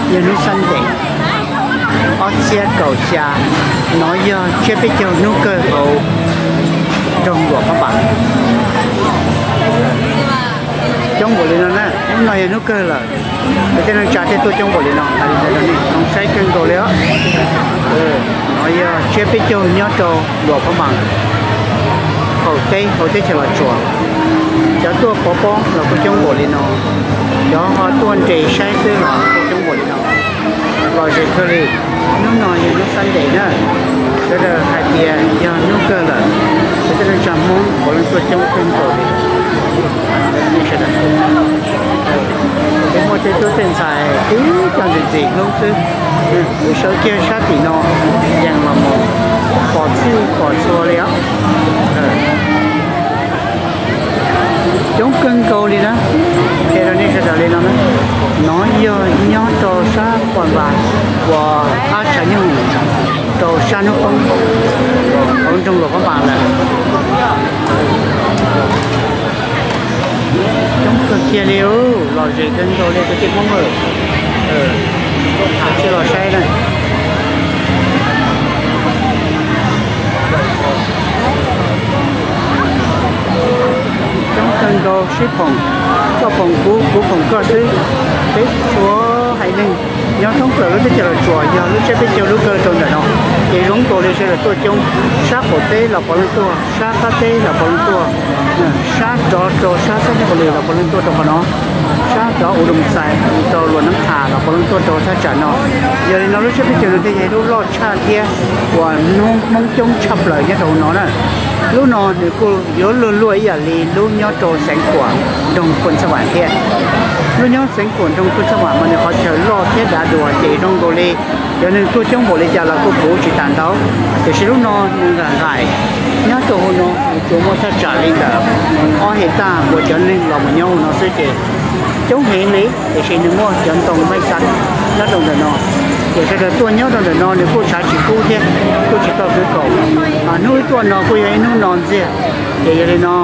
Yog hnub Sunday, ob txhiab kaum xya, no yog tsiab peb caug hnub kawg hauv nroog Luam Phab Npas. Coob npaum li no na, hnub no yog hnub kawg lawm, kwv tij neej tsa thiaj tuaj coob npaum li no, hais li ntawd rau nej, zoo saib kawg nkaus li os. No yog tsiab peb caug nyob rau Luam Phab Npas qaum teb hauv teb chaws Los Tsuas. Cov tuaj pov pob los kuj coob npaum li no, cov ho tuaj nres saib xwb los kuj coob npaum li no. Lom zem kawg li. Hnub no yog hnub Sunday na, sawv daws hais tias yog hnub kawg lawm, kwv tij neej tsa Hmoob puav leej tuaj coob kawg nkaus li. Peb muaj tej tub tej ntxhais tib co ntxim ntxim hlub xwb, kuv sawv kiag sab tim no, yees los mus pom txhij pom txhua li os. Coob kawg nkaus li na. Qhia rau nej sawv daws li no na, no yog nyob rau sab Pos Npas uas qab tshav nyooj rau sab hnub poob hauv nroog Luam Phab Npas lawm. Coob kawg kiag li, lom zem kawg nkaus li kwv tij Hmoob. Tham tsis los saib na. Coob kawg nkaus, sib phoom, koj phoom kuv, kuv phoom koj xwb. Peb txhua haiv neeg nyob thoob plaws lub teb chaws Los Tsuas yog lub tsiab peb caug lub kawg rau ntawm no, ces zoo nkaus li sawv daws tuaj coob, sab qaum teb los puav leej tuaj, sab qab teb los puav leej tuaj, sab rov rau sab Xab Nyab Pos Lis los puav leej tuaj rau qhov no, sab rov ua Doo Xais rau Luam Nab Qhas los puav leej tuaj rau thaj tsam no. Yog li no lub tsiab peb caug no thiaj yog ib lub loj tshaj thiab uas hnub Hmoob coob tshaj plaws nyob rau hauv no na. Lub no nws kuj yuav luag luaj ib yam li lub nyob rau Xeev Khuam nroog Phoos Xas Vam thiab. Lub nyob Xeev Khuam nroog Phoos Xas Vam mas nws qhov chaw loj thiab dav dua ces zoo nkaus li cov neeg tuaj coob npaum li cas los kuj puv tsis tas ntau. Tiam sis lub no nws nqaim nqaim, nyob rau hauv no nws tsuas muaj thaj tsam li ntawm ob hais uas cov neeg los mus nyob hauv no xwb ces coob heev li, tiam sis nws muaj cov ntoo meej xav nyob rau ntawm no. Ces sawv daws tuaj nyob rau ntawm no nws kuj tshav tsis kub thiab, kuj tsis tau kwv kaum. Hnub ib tuaj no kuj yog ib hnub no ntxiag, ces yog li no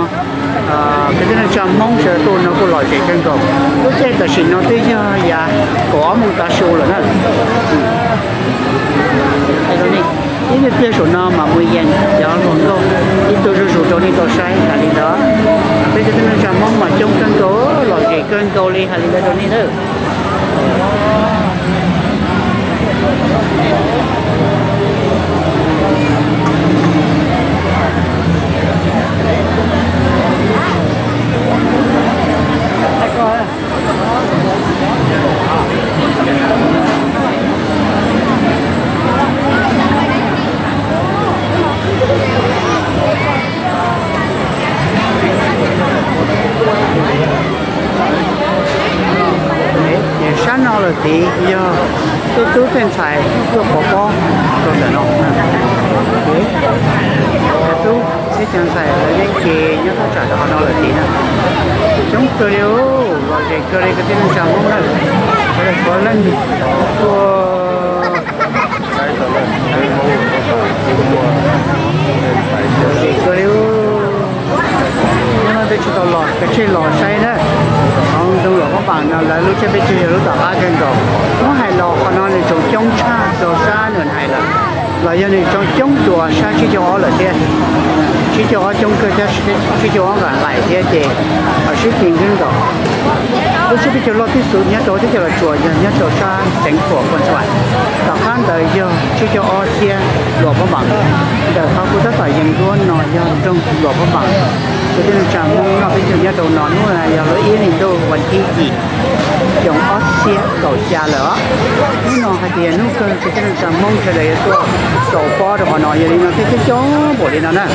kwv tij neej tsa Hmoob sawv daws tuaj no kuj lom zem kawg nkaus. Lub caij tam sim no twb yog yav kaum ob moos tav su lawm na. Ib pliag saum no mas mus yees cov hluas nkauj ib tug zuj zus rau nej tau saib hais li ntawd. Peb kwv tij neej tsa Hmoob mas coob kawg nkaus, lom zem kawg nkaus li hais li ntawd rau nej nawb. Sab no lawm tid yog tej tub tej ntxhais tuaj pov pob rau ntawm no. Cov tub thiab cov ntxhais lawv yeej ces nyob thaj tsam rau qhov no lawm tid na. Coob kawg li, lom zem kawg li kwv tij neej tsa Hmoob na. Sawv daws puav leej tuaj. Lom zem kawg li. Hnub no twb tsis tau los, kav tsij los saib na. Hauv nroog Luam Phab Npas no lawv lub tsiab peb caug yog lub tom qab kawg nkaus. Muab hais los qhov no nws tseem coob tshaj rau sab Nuam Nais lawm, los yog nws tseem coob dua sab tsib caug ob lawm thiab. Tsib caug ob coob kawg thiab, tsib caug ob nqaim nqaim thiab ces sib kis nkeeb nkaus. Lub tsiab peb caug loj tib si nyob rau teb chaws Los Tsuas yog nyob rau sab Xeev Khuam Phoos Xas Vam. Tom qab ntawd yog tsib caug ob thiab Luam Phab Npas. Ntawm qhov kuv tab tom yees duab no yog nroog Luam Phab Npas. Kwv tij neej tsa Hmoob noj peb caug nyob rau no, hnub no yog lub ib hlis ntuj vas thib yim, xyoo ob txhiab kaum xya lawm os. Hnub no hais tias hnub kawg kwv tij neej tsa Hmoob sawv daws yuav tuaj txaus pob rau qhov no, yog li no thiaj coob coob npaum li no na.